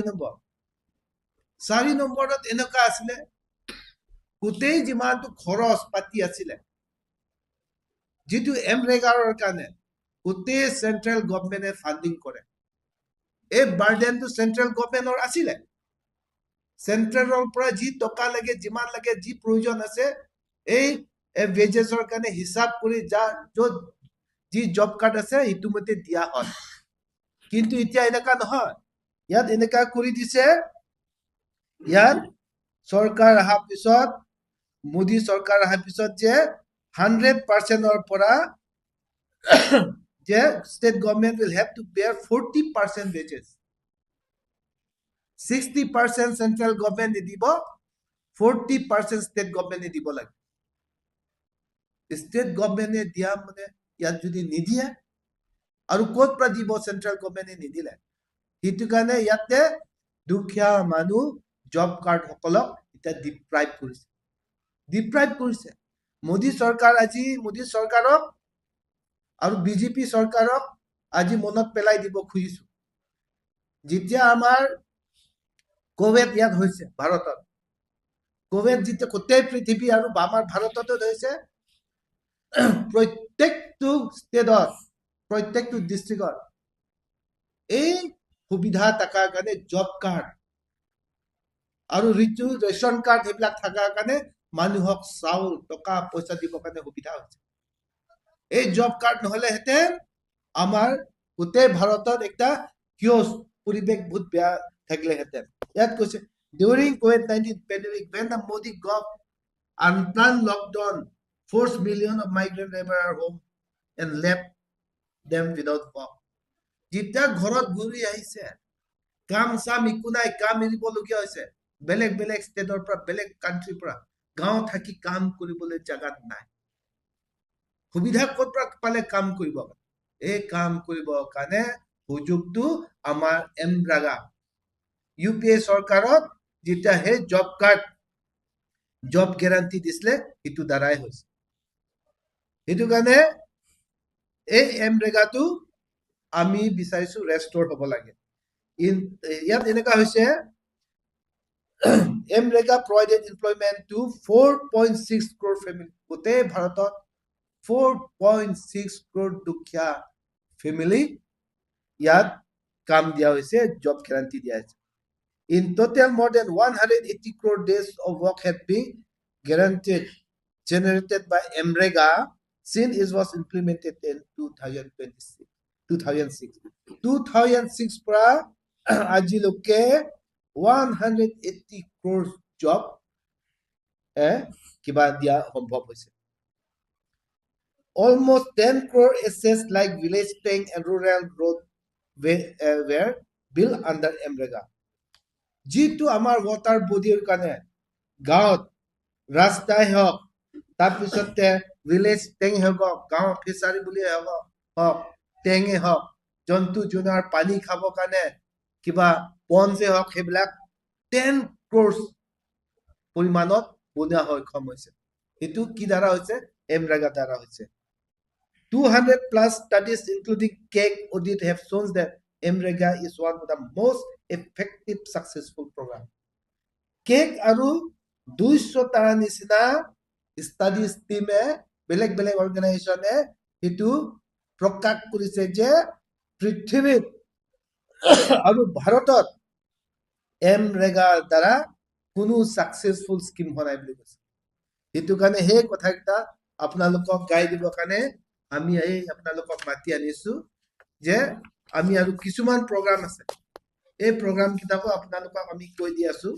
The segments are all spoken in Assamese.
নম্বৰ, চাৰি নম্বৰত এনেকুৱা আছিলে, গোটেই যিমানটো খৰচ পাতি আছিলে যিটো এমৰেগাৰ কাৰণে, গোটেই চেন্ট্ৰেল গভমেণ্টে ফাণ্ডিং কৰে। এই বাৰ্ডেনটো চেন্ট্ৰেল গভমেণ্টৰ আছিলে। চেন্ট্ৰেলৰ পৰা যি টকা লাগে, যিমান লাগে, যি প্ৰয়োজন আছে, এই ৱেজেছৰ কাৰণে হিচাপ কৰি যা য'ত যি জব কাৰ্ড আছে সেইটো মতে দিয়া হয়। কিন্তু এতিয়া এনেকুৱা নহয়। ইয়াত এনেকুৱা কৰি দিছে, ইয়াত চৰকাৰ অহাৰ পিছত, মোদী চৰকাৰ অহাৰ পিছত যে 100%ৰ পৰা যে state government will have to bear 40% wages, 60% central government নিদিব, 40% ষ্টেট গভমেণ্টে দিব লাগে। ষ্টেট গভমেণ্টে দিয়া মানে ইয়াত যদি নিদিয়ে আৰু ক'ত পৰা দিব? চেন্ট্ৰেল গভমেণ্টে নিদিলে। সেইটো কাৰণে ইয়াতে দুখীয়া মানুহ, জব কাৰ্ড সকলক এতিয়া ডিপ্ৰাইভ কৰিছে, ডিপ্ৰাইভ কৰিছে মোদী চৰকাৰ। আজি মোদী চৰকাৰক আৰু বিজেপি চৰকাৰক আজি মনত পেলাই দিব খুজিছো, যেতিয়া আমাৰ কভিড ইয়াত হৈছে, ভাৰতত কভিড যেতিয়া গোটেই পৃথিৱী আৰু আমাৰ ভাৰততো হৈছে, প্ৰত্যেকটো ষ্টেটত, প্ৰত্যেকটো ডিষ্ট্ৰিক্টত এই সুবিধা থকাৰ কাৰণে, জব কাৰ্ড আৰু ঋতু ৰেচন কাৰ্ড সেইবিলাক থকাৰ কাৰণে মানুহক চাউল, টকা পইচা দিবৰ কাৰণে সুবিধা হৈছে। এই জব কাৰ্ড নহলেহেঁতেন আমাৰ গোটেই ভাৰতত একটা কিয় পৰিৱেশ বহুত বেয়া থাকিলেহেঁতেন। ইয়াত কৈছে, during COVID-19 pandemic, when the Modi govt unplanned lockdown forced millions of migrant laborer home and left them without work. যেতিয়া ঘৰত ঘূৰি আহিছে, কাম চাম একো নাই, কাম এৰিবলগীয়া হৈছে। বেলেগ বেলেগ ষ্টেটৰ পৰা, বেলেগ কাণ্ট্ৰিৰ পৰা গাঁৱত থাকি কাম কৰিবলৈ জাগাত নাই। সুবিধা ক'ত পৰা পালে কাম কৰিব? এই কাম কৰিবৰ কাৰণে সুযোগটো আমাৰ এমৰেগা, ইউ পি এ চৰকাৰত যেতিয়া সেই জব কাৰ্ড, জব গেৰাণ্টি দিছিলে, সেইটো দ্বাৰাই হৈছে। সেইটো কাৰণে এই এমৰেগাটো আমি বিচাৰিছো ৰেষ্টৰ হ'ব লাগে। ইন ইয়াত এনেকুৱা হৈছে, MNREGA provided employment to 4.6 crore family. গোটেই ভাৰতত 4.6 ক্ৰ'ৰ দুখীয়া ফেমিলি ইয়াত কাম দিয়া হৈছে, জব গেৰাণ্টি দিয়া হৈছে। In total, more than 180 crore days of work have been guaranteed, generated by MNREGA since it was implemented in 2026, 2006. 2006 পৰা আজিলৈকে 180 crore job কিবা দিয়া সম্ভৱ হৈছে। Almost 10 crore assets like village tank and rural road were built under MNREGA. যিটো আমাৰ ৱাটাৰ বডিৰ কাৰণে গাঁৱত ৰাস্তাই হওক, তাৰপিছতে ভিলেজ টেংক হওক, গাঁও ফিচাৰী বুলিয়ে হওক, টেঙে হওক, জন্তু জনাৰ পানী খাবৰ কাৰণে কিবা পঞ্জে হওক, সেইবিলাক 10 ক্ৰ'ৰ্ছ পৰিমাণত বনোৱা সক্ষম হৈছে। সেইটো কি দ্বাৰা হৈছে? এমৰেগা দ্বাৰা হৈছে। 200 plus studies, including CAG audit, have shown that MNREGA is one of the most effective, successful program. CAG আৰু 200টাৰ নিচিনা ষ্টাডিজ টিমে, বেলেগ বেলেগ অৰ্গেনাইজেশ্যনে সেইটো প্ৰকাশ কৰিছে যে পৃথিৱীত আৰু ভাৰতত এমৰেগাৰ দ্বাৰা কোনো ছাকচেছফুল স্কিম হোৱা নাই বুলি কৈছে। সেইটো কাৰণে সেই কথাকেইটা আপোনালোকক গাই দিবৰ কাৰণে আমি এই আপোনালোকক মাতি আনিছো যে আমি আৰু কিছুমান প্ৰগ্ৰাম আছে, এই প্ৰগ্ৰাম কেইটাকো আপোনালোকক আমি কৈ দি আছো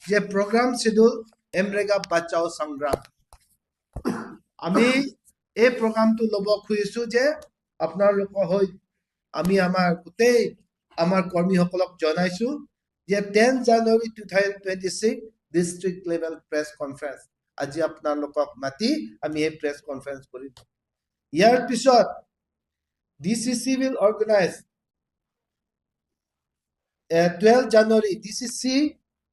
যে প্ৰগ্ৰাম শ্বেডিউল, এমৰেগা বাচাও সংগ্ৰাম। আমি এই প্ৰগ্ৰামটো ল'ব খুজিছো যে আপোনালোকৰ হৈ আমি আমাৰ গোটেই আমাৰ কৰ্মীসকলক জনাইছো যে 10 January 2026 district level press conference. আজি আপোনালোকক মাতি আমি এই প্ৰেছ কনফাৰেন্স কৰিম। ইয়াৰ পিছত DCC will organize 12 January, DCC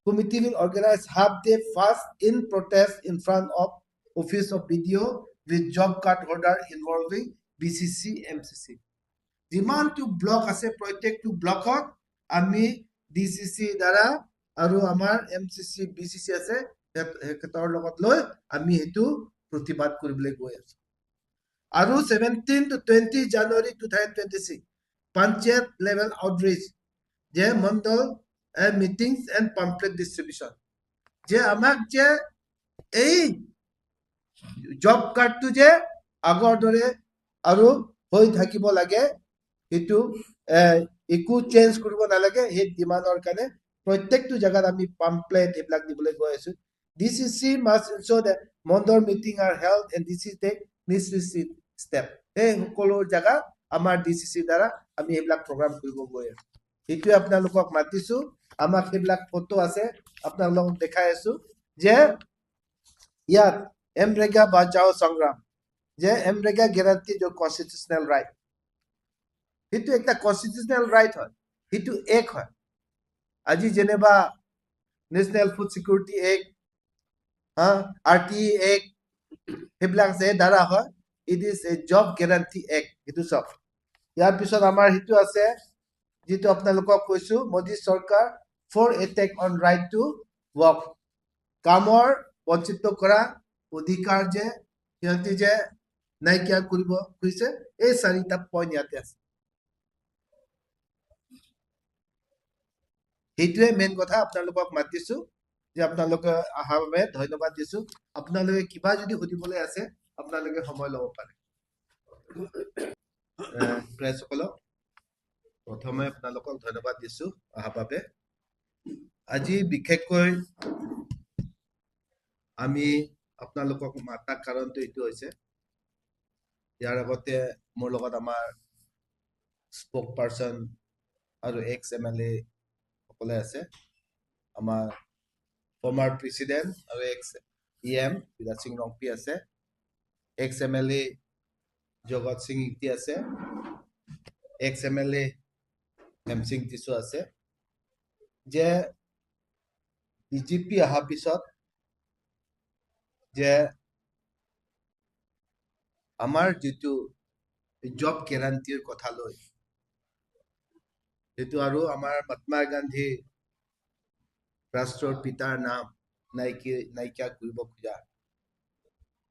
committee will organize half day fast in protest in front of office of BDO with job card holder involving BCC, MCC. যিমানটো ব্লক আছে, প্ৰত্যেকটো ব্লকত আমি DCC দ্বাৰা আৰু আমাৰ MCC BCC আছে, তেখেতৰ লগত লৈ আমি সেইটো প্ৰতিবাদ কৰিবলৈ গৈ আছো। আৰু 17 to 20 January 2026 panchayat level outreach যে mandal meetings and pamphlet distribution, যে আমাক যে এই জব কাৰ্ডটো যে আগৰ দৰে আৰু হৈ থাকিব লাগে, সেইটো একো চেঞ্জ কৰিব নালাগে, সেই ডিমাণ্ডৰ কাৰণে প্ৰত্যেকটো জেগাত আমি পাম্পলেট এইবিলাক দিবলৈ গৈ আছো। DCC must ensure that mandal meeting are held and DCC take necessary step. সেই সকলো জেগাত আমাৰ DCC দ্বাৰা আমি এইবিলাক প্ৰগ্ৰাম কৰিব গৈ আছো। সেইটোৱে আপোনালোকক মাতিছো, আমাক সেইবিলাক ফটো আছে আপোনালোকক দেখাই আছো যে ইয়াত এমৰেগা বাচাও সংগ্ৰাম, যে এমৰেগা গেৰাণ্টি जो কনষ্টিটিউচনেল ৰাইট, সেইটো একটা কনষ্টিটিউচনেল ৰাইট হয়, সেইটো এক হয়। আজি যেনিবা নেশ্যনেল ফুড চিকিউৰিটি এক্ট, হা RTE act, সেইবিলাক যে দ্বাৰা হয়, it is a job guarantee act, সেইটো চব। ইয়াৰ পিছত আমাৰ সেইটো আছে যিটো আপোনালোকক কৈছো, মোদী চৰকাৰ for attack on right to work, কামৰ বঞ্চিত কৰা অধিকাৰ যে সিহঁতি যে নাইকিয়া কৰিব খুজিছে, এই চাৰিটা পইণ্ট ইয়াতে আছে। সেইটোৱে মেইন কথা, আপোনালোকক মাতিছো যে আপোনালোকে অহাৰ বাবে ধন্যবাদ দিছো। আপোনালোকে কিবা যদি সুধিবলৈ আছে আপোনালোকে সময় ল'ব পাৰে। প্ৰেছসকলক প্ৰথমে আপোনালোকক ধন্যবাদ দিছো অহাৰ বাবে। আজি বিশেষকৈ আমি আপোনালোকক মাতাৰ কাৰণটো এইটো হৈছে, ইয়াৰ আগতে মোৰ লগত আমাৰ স্পক পাৰ্চন আৰু এক্স এম এল এ সকলে আছে, আমাৰ ফৰ্মাৰ প্ৰেচিডেণ্ট আৰু এক্স ই এম বিৰাজ সিং ৰংপি আছে, ex M L A Jagat Singh Ingti আছে, ex M L A Hemsing Tisso আছে। যে বিজেপি অহাৰ পিছত যে আমাৰ যিটো জব গেৰাণ্টিৰ কথা লৈ, সেইটো আৰু আমাৰ মহাত্মা গান্ধী ৰাষ্ট্ৰৰ পিতাৰ নাম নাইকিয়া কৰিব খোজা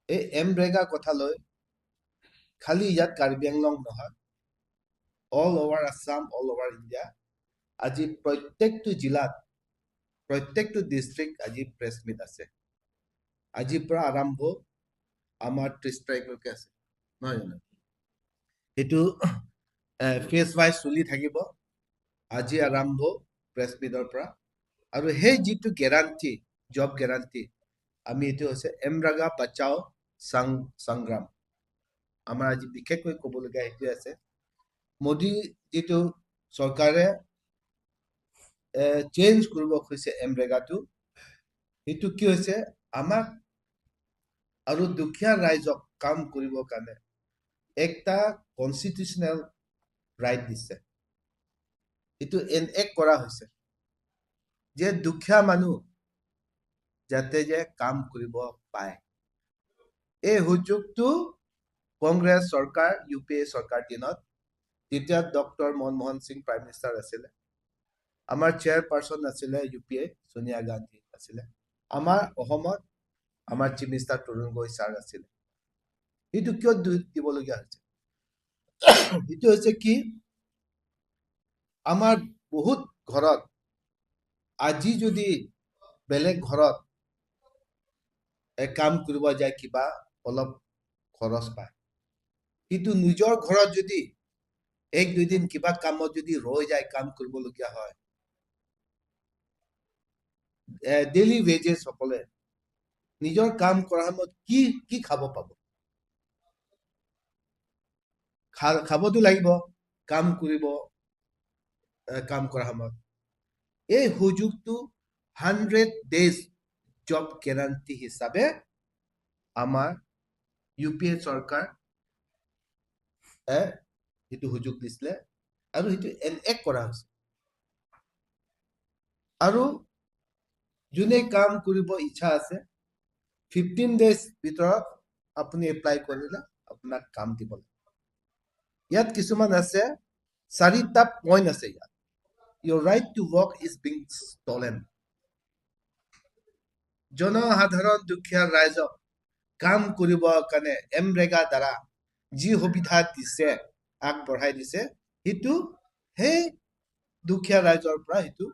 এই এমৰেগা কথা লৈ খালি ইয়াত কাৰ্বি আংলং নহয়, all over Assam, all over India আজি প্ৰত্যেকটো জিলাত প্ৰত্যেকটো ডিষ্ট্ৰিক্ট আজি প্ৰেছ মিট আছে। আজিৰ পৰা আৰম্ভ আমাৰ 30 তাৰিখলৈকে আছে, নহয় জানো? সেইটো ফেজ ৱাইজ চলি থাকিব। আজি আৰম্ভ প্ৰেছ মিটৰ পৰা। আৰু সেই যিটো গেৰাণ্টি, জব গেৰাণ্টি, আমি এইটো হৈছে এমৰেগা বাচাও সংগ্ৰাম। আমাৰ আজি বিশেষকৈ ক'বলগীয়া সেইটোৱে আছে। মোদী যিটো চৰকাৰে চেঞ্জ কৰিব খুজিছে এমৰেগাটো, সেইটো কি হৈছে আমাক আৰু দুখীয়া ৰাইজক কাম কৰিবৰ কাৰণে একটা কনষ্টিটিউচনেল ৰাইট দিছে। এইটো এনএক্ট কৰা হৈছে যে দুখীয়া মানুহ যাতে যে কাম কৰিব পায়। এই সুযোগটো কংগ্ৰেছ চৰকাৰ, ইউ পি এ চৰকাৰ দিনত, তেতিয়া doctor Manmohan Singh prime minister আছিলে, আমাৰ চেয়াৰপাৰ্চন আছিলে U P A Sonia Gandhi আছিলে, আমাৰ অসমত আমাৰ chief minister Tarun Gogoi sir আছিলে। সেইটো কিয় দিবলগীয়া হৈছে? সেইটো হৈছে কি, আমাৰ বহুত ঘৰত আজি যদি বেলেগ ঘৰত কাম কৰিব যায় কিবা অলপ খৰচ পায়, কিন্তু নিজৰ ঘৰত যদি এক দুদিন কিবা কামত যদি ৰৈ যায়, কাম কৰিবলগীয়া হয়, ডেইলি ৱেজেছ সকলে নিজৰ কাম কৰাৰ সময়ত কি কি খাব পাব? খাবতো লাগিব কাম কৰিব, কাম কৰাৰ সময়ত। এই সুযোগটো 100 ডেজ জব গেৰাণ্টি হিচাপে আমাৰ ইউ পি এ চৰকাৰ সেইটো সুযোগ দিছিলে আৰু সেইটো এনেক্ট কৰা হৈছে। আৰু যোনে কাম কৰিব ইচ্ছা আছে 15 ডেজ ভিতৰত আপুনি এপ্লাই কৰিলে আপোনাক কাম দিব লাগিব। ইয়াত কিছুমান আছে, চাৰিটা পইণ্ট আছে ইয়াত। Your right to work is being stolen. জনসাধাৰণ দুখীয়া ৰাইজক কাম কৰিবৰ কাৰণে এমৰেগা দ্বাৰা যি সুবিধা দিছে, আগবঢ়াই দিছে, সেইটো সেই দুখীয়া ৰাইজৰ পৰা সেইটো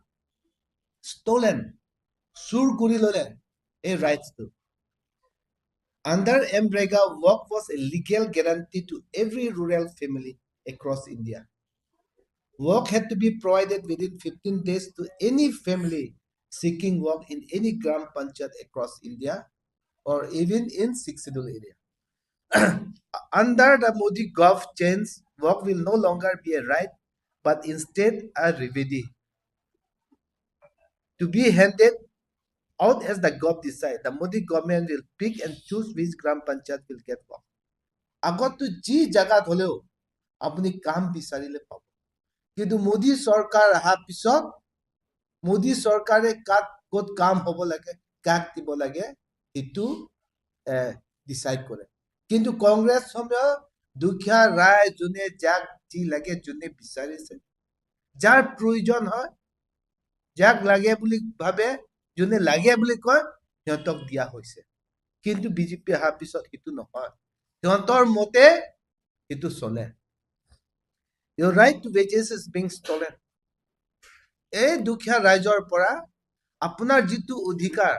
ষ্টলেন, চুৰ কৰি ললে এই ৰাইটছটো। Under MNREGA, work was a legal guarantee to every rural family across India. Work had to be provided within 15 days to any family seeking work in any Gram Panchayat across India or even in Sixth Schedule area. Under the Modi Gov change, work will no longer be a right, but instead a remedy to be handed out as the Gov decide. The Modi government will pick and choose which Gram Panchayat will get work. আগতো যি জাগাত হলেও আপুনি কাম বিচাৰিলে পাব। কিন্তু মোদী চৰকাৰ অহাৰ পিছত মোদী চৰকাৰে কাক ক'ত কাম হ'ব লাগে, কাক দিব লাগে, সেইটো ডিচাইড কৰে। কিন্তু কংগ্ৰেছ সময়ত দুখীয়া ৰাইজ যোনে যাক যি লাগে, যোনে বিচাৰিছে, যাৰ প্ৰয়োজন হয়, যাক লাগে বুলি ভাবে, যোনে লাগে বুলি কয়, সিহঁতক দিয়া হৈছে। কিন্তু বিজেপি অহাৰ পিছত সেইটো নহয়, সিহঁতৰ মতে সেইটো চলে। Your right to wages is being stolen. এই দুখীয়া ৰাইজৰ পৰা আপোনাৰ যিটো অধিকাৰ,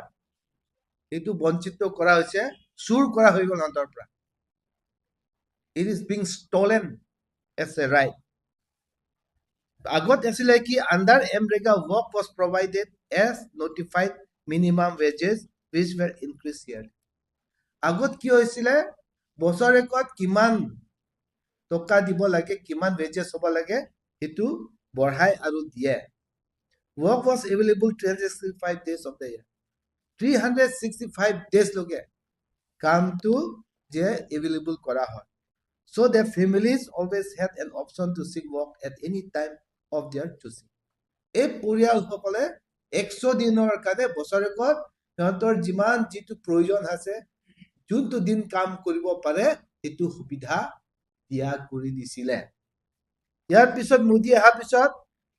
সেইটো বঞ্চিত কৰা হৈছে, চুৰ কৰা হৈ গ'ল সিহঁতৰ পৰা। It is being stolen as a right. আগত আছিলে কি, under MNREGA, work was provided as notified minimum wages, which were increased yearly. আগত কি হৈছিলে, বছৰেকত কিমান টকা দিব লাগে, কিমান ৱেজেছ হ'ব লাগে, সেইটো বঢ়াই আৰু দিয়ে। Work was available 365 days of the year. 365 days লৈকে কামটো যে available কৰা হয়, so that families always had an option to seek work at any time of their choosing. এই পৰিয়ালসকলে 100 দিনৰ কাৰণে বছৰেকত সিহঁতৰ যিমান যিটো প্ৰয়োজন আছে, যোনটো দিন কাম কৰিব পাৰে, সেইটো সুবিধা দিয়া কৰি দিছিলে। ইয়াৰ পিছত মোদী অহাৰ পিছত,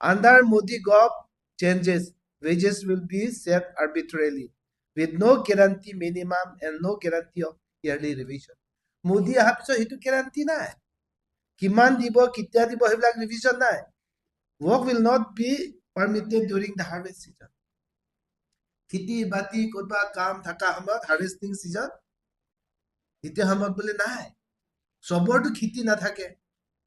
under Modi gov changes, wages will be set arbitrarily with no guarantee minimum and no guarantee of yearly revision. Modi অহাৰ পিছত সেইটো গেৰাণ্টি নাই, কিমান দিব, কেতিয়া দিব, সেইবিলাক ৰিভিজন নাই। Work will not be permitted during the harvest season. খেতি বাতি ক'ৰবা কাম থকা সময়ত, হাৰ্ভেষ্টিং চিজন, এতিয়া সময়ত বোলে নাই। চবৰটো খেতি নাথাকে,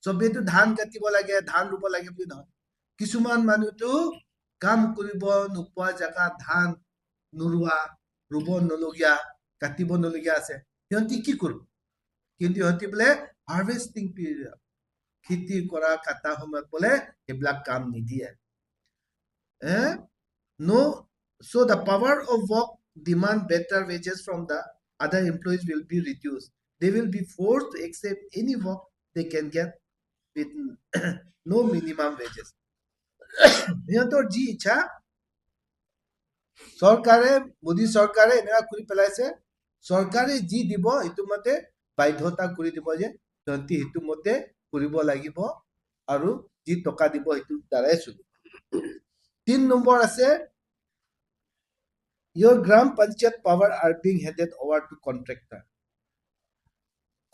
চবেইতো ধান কাটিব লাগে, ধান ৰুব লাগে বুলি নহয়। কিছুমান মানুহতো কাম কৰিব নোপোৱা জেগাত ধান নোৰোৱা, ৰুব নলগীয়া, কাটিব নলগীয়া আছে, সিহঁতি কি কৰিব? কিন্তু সিহঁতি বোলে হাৰ্ভেষ্টিং পিৰিয়ড, খেতি কৰা কটা সময়ত বোলে সেইবিলাক কাম নিদিয়ে। No, so the power of work demand better wages from the other employees will be reduced. They will be forced to accept any work they can get with no minimum wages. সিহঁতৰ যি ইচ্ছা, চৰকাৰে, মোদী চৰকাৰে এনেকুৱা কৰি পেলাইছে। চৰকাৰে যি দিব সেইটো মতে বাধ্যতা কৰি দিব যে সিহঁতি সেইটো মতে কৰিব লাগিব আৰু যি টকা দিব সেইটো দ্বাৰাই চলিব। 3 নম্বৰ আছে, your Gram Panchayat power are being handed over to contractor.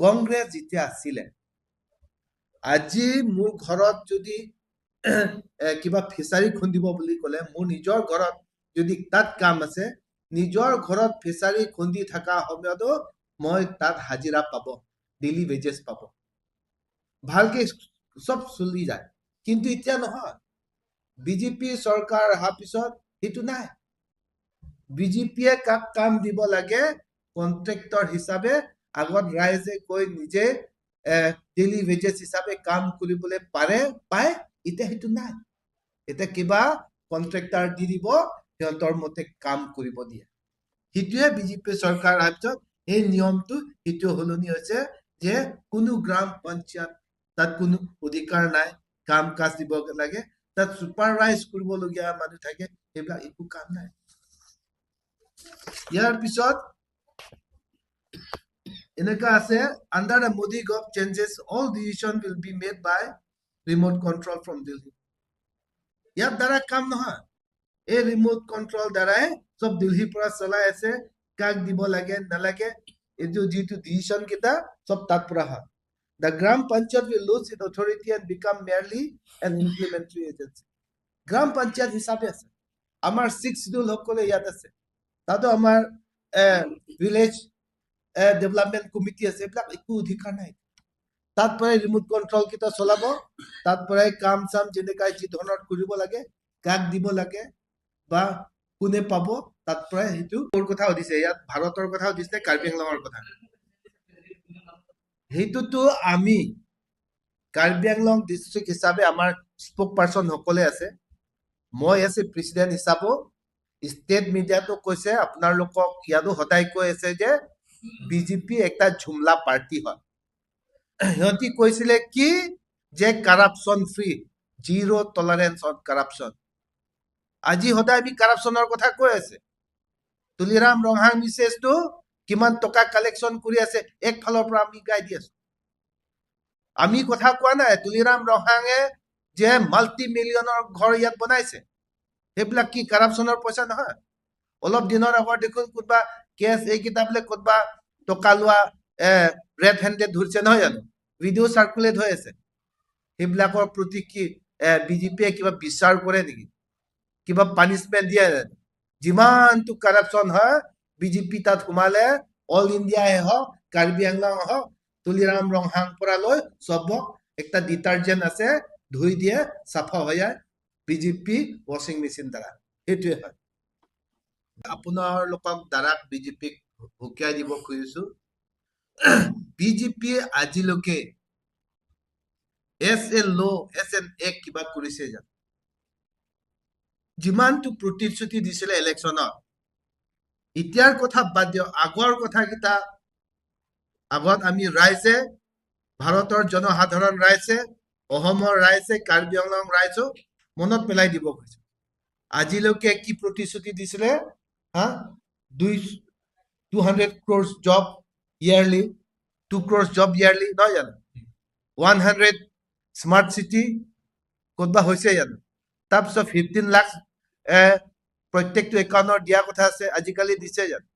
Congress যেতিয়া আছিলে, আজি মোৰ ঘৰত যদি কিবা ফিচাৰী খুন্দিব বুলি ক'লে, মোৰ নিজৰ ঘৰত যদি তাত কাম আছে, নিজৰ ঘৰত ফিচাৰী খুন্দি থকা সময়তো মই তাত হাজিৰা পাব, ডেইলি ৱেজেছ পাব, ভালকে চব চলি যায়। কিন্তু এতিয়া নহয়। বিজেপি চৰকাৰ অহাৰ পিছত সেইটো নাই। বিজেপিয়ে কাক কাম দিব লাগে কন্ট্ৰেক্টৰ হিচাপে, আগত ৰাইজে গৈ নিজে ডেইলি ৱেজেছ হিচাপে কাম কৰিবলৈ পাৰে, পায়, এতিয়া সেইটো নাই। এতিয়া কিবা কন্ট্ৰেক্টাৰ দি দিব, সিহঁতৰ মতে কাম কৰিব দিয়ে। সেইটোৱে বিজেপি চৰকাৰ অহাৰ পিছত এই নিয়মটো সেইটো সলনি হৈছে যে কোনো গ্ৰাম পঞ্চায়ত তাত কোনো অধিকাৰ নাই কাম কাজ দিব লাগে, তাত চুপাৰভাইজ কৰিবলগীয়া মানুহ থাকে, সেইবিলাক একো কাম নাই। ইয়াৰ পিছত এনেকুৱা আছে, under the Modi gov changes, all decision will be made by remote control from Delhi. ইয়াৰ দ্বাৰা কাম নহয়। এই ৰিম'ট কণ্ট্ৰল দ্বাৰাই চব দিল্লীৰ পৰা চলাই আছে, কাক দিব লাগে নালাগে, এইটো যিটো ডিচিশ্যন কেইটা চব তাত পৰা হয়। The Gram Panchayat will lose its authority and become merely an implementary agency. গ্ৰাম পঞ্চায়ত হিচাপে আছে, আমাৰ ছিক্স চিডিউল সকলে ইয়াত আছে, তাতো আমাৰ ভিলেজ ডেভেলপমেণ্ট কমিটি আছে, এইবিলাক একো অধিকাৰ নাই। তাত পৰাই ৰিম'ট কণ্ট্ৰল কেইটা চলাব, তাত পৰাই কাম চাম যেনেকা যি ধৰণৰ কৰিব লাগে, কাক দিব লাগে বা কোনে পাব, তাত পৰাই সেইটো। ক'ৰ কথা সুধিছে ইয়াত? ভাৰতৰ কথা সুধিছে, কাৰ্বি আংলঙৰ কথা? সেইটোতো আমি কাৰ্বি আংলং ডিষ্ট্ৰিক্ট হিচাপে আমাৰ স্পক পাৰ্চন সকলে আছে, মই আছে প্ৰেচিডেণ্ট হিচাপেও ষ্টেট মিডিয়াতো কৈছে, আপোনালোকক ইয়াতো সদায় কৈ আছে যে বিজেপি এটা ঝুমলা পাৰ্টি হয়। সিহঁতি কৈছিলে কি যে corruption free, zero tolerance on corruption. আজি সদায় আমি কাৰাপশ্যনৰ কথা কৈ আছে। তুলিৰাম ৰংহাং মিছেছটো কিমান টকা কালেকশ্যন কৰি আছে, একফালৰ পৰা আমি গাই দি আছো। আমি কথা কোৱা নাই, তুলিৰাম ৰংহাঙে যে মাল্টি মিলিয়নৰ ঘৰ ইয়াত বনাইছে, সেইবিলাক কি কাৰাপশ্যনৰ পইচা নহয়? অলপ দিনৰ আগত দেখোন কোনোবা কেছ এইকেইটা বোলে ক'তবা টকা লোৱা ৰেড হেণ্ডেড ধৰিছে, নহয় জানো? ভিডিঅ' চাৰ্কুলেট হৈ আছে। সেইবিলাকৰ প্ৰতি কি বিজেপিয়ে কিবা বিচাৰ কৰে নেকি? কিবা পানিচমেণ্ট দিয়ে জানো? যিমানটো কাৰাপশ্যন হয়, বিজেপি তাত সোমালে অল ইণ্ডিয়াই হওক, কাৰ্বি আংলং হওক, তুলিৰাম ৰংহাং পৰা লৈ চবক একটা ডিটাৰজেণ্ট আছে, ধুই দিয়ে, চাফা হৈ যায় বিজেপি ৱাশ্বিং মেচিন দ্বাৰা। সেইটোৱে হয়। আপোনালোকক দ্বাৰা বিজেপিক সকীয়াই দিব খুজিছো, বিজেপিয়ে আজিলৈকে as a law, as an act কিবা কৰিছে জানো? যিমানটো প্ৰতিশ্ৰুতি দিছিলে ইলেকশ্যনত, এতিয়াৰ কথা বাদ দিয়ক, আগৰ কথাকেইটা আগত আমি ৰাইজে, ভাৰতৰ জনসাধাৰণ ৰাইজে, অসমৰ ৰাইজে, কাৰ্বি আংলং ৰাইজক মনত পেলাই দিব খুজিছো। আজিলৈকে কি প্ৰতিশ্ৰুতি দিছিলে? হা, 200 crores job yearly, 2 crores job yearly, নহয় জানো? 100 স্মাৰ্ট চিটি ক'তবা হৈছে জানো? তাৰপিছত 15 লাখ প্ৰত্যেকটো একাউণ্টৰ দিয়া কথা আছে, আজিকালি দিছে জানো?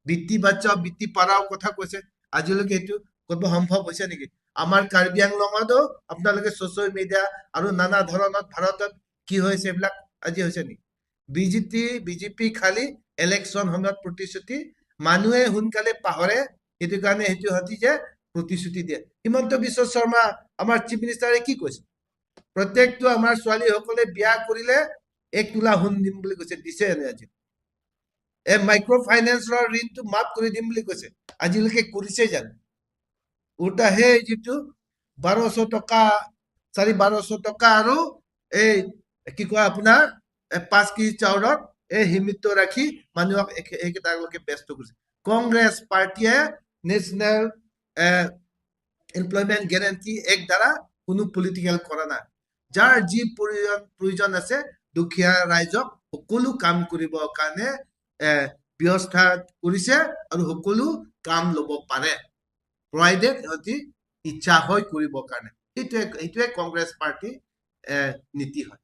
বেটি বাচাও বেটি পঢ়াও কথা কৈছে, আজিলৈকে এইটো ক'তবা সম্ভৱ হৈছে নেকি? আমাৰ কাৰ্বি আংলঙতো আপোনালোকে ছচিয়েল মিডিয়া আৰু নানা ধৰণত ভাৰতত কি হৈছে, এইবিলাক আজি হৈছে নেকি? বিজেপি খালি ইলেকশ্যন সময়ত প্ৰতিশ্ৰুতি, মানুহে সোনকালে পাহৰে, সেইটো কাৰণে সেইটো সিহঁতি যে প্ৰতিশ্ৰুতি দিয়ে। হিমন্ত বিশ্ব শৰ্মা আমাৰ চিফ মিনিষ্টাৰে কি কৈছে? প্ৰত্যেকটো আমাৰ ছোৱালীসকলে বিয়া কৰিলে 1 তোলা সোণ দিম বুলি কৈছে, দিছে এনে আজি? এই মাইক্ৰ' ফাইনেন্সৰ ঋণটো মাফ কৰি দিম বুলি কৈছে, আজিলৈকে কৰিছে জানো? উল্টা সেই যিটো 1200 টকা, 1250 টকা আৰু এই কি কয় আপোনাৰ 5 কেজি চাউলত এই সীমিত ৰাখি মানুহক এইকেইটালৈকে ব্যস্ত কৰিছে। কংগ্ৰেছ পাৰ্টীয়ে নেশ্যনেল এমপ্লয়মেণ্ট গেৰেণ্টি এক্ট দ্বাৰা কোনো পলিটিকেল কৰা নাই। যাৰ যি প্ৰয়োজন আছে, দুখীয়া ৰাইজক সকলো কাম কৰিবৰ কাৰণে ব্যৱস্থা কৰিছে আৰু সকলো কাম ল'ব পাৰে, প্ৰভাইডেড সিহঁতি ইচ্ছা হয় কৰিবৰ কাৰণে। সেইটোৱে কংগ্ৰেছ পাৰ্টি নীতি হয়।